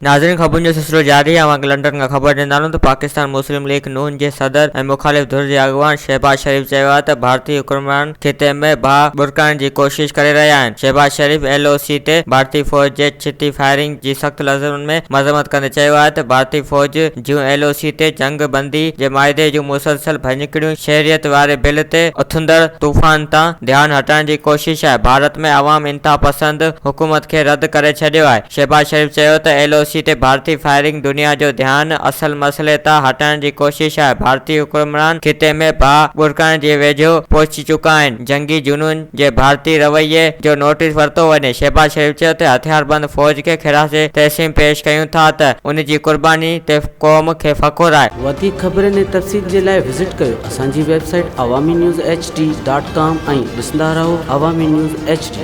ناظرين خبرن جو سلسلو جاري آهي اوهان کي لنڊن کان خبر ڏيندا هلون ته پاڪستان مسلم ليگ نون جي صدر ۽ مخالف ڌر جي اڳواڻ شهباز شريف چيو آهي ته ڀارتي حڪمران خطي ۾ باهه ٻرڪائڻ جي ڪوشش ڪري رهيا آهن Shehbaz Sharif L O C تي ڀارتي فوج جي ڇتي فائرنگ جي سخت لفظن ۾ مذمت ڪندي چيو آهي ته ڀارتي فوج جون ايل او سي تي جنگ بندي جي معاهدي جون مسلسل ڀڃڪڙيون شهريت واري بل تي اٿندڙ طوفان تان ڌيان هٽائڻ جي ڪوشش آهي ڀارت ۾ عوام انتهاپسند حڪومت کي رد ڪري ڇڏيو آهي. شهباز شريف چيو ته ايل او سي تي ڀارتي فائرنگ دنيا جو ڌيان اصل مسئلي تان هٽائڻ جي ڪوشش آهي، ڀارتي حڪمران خطي ۾ باهه ٻرڪائڻ جي ويجهو پهچي چڪا آهن، جنگي جنون جي ڀارتي رويي جو نوٽيس ورتو وڃي، شهباز شريف چيو ته هٿياربند فوج کي خراج تحسين پيش ڪيون ٿا ته ان جي قرباني تي قوم کي فخر آهي. وڌيڪ خبرن ۽ تفصيل جي لاء وزٽ ڪيو اسان جي website Awami news H D dot com ۽ ڏسندا رهو عوامي نيوز ايڇ ڊي.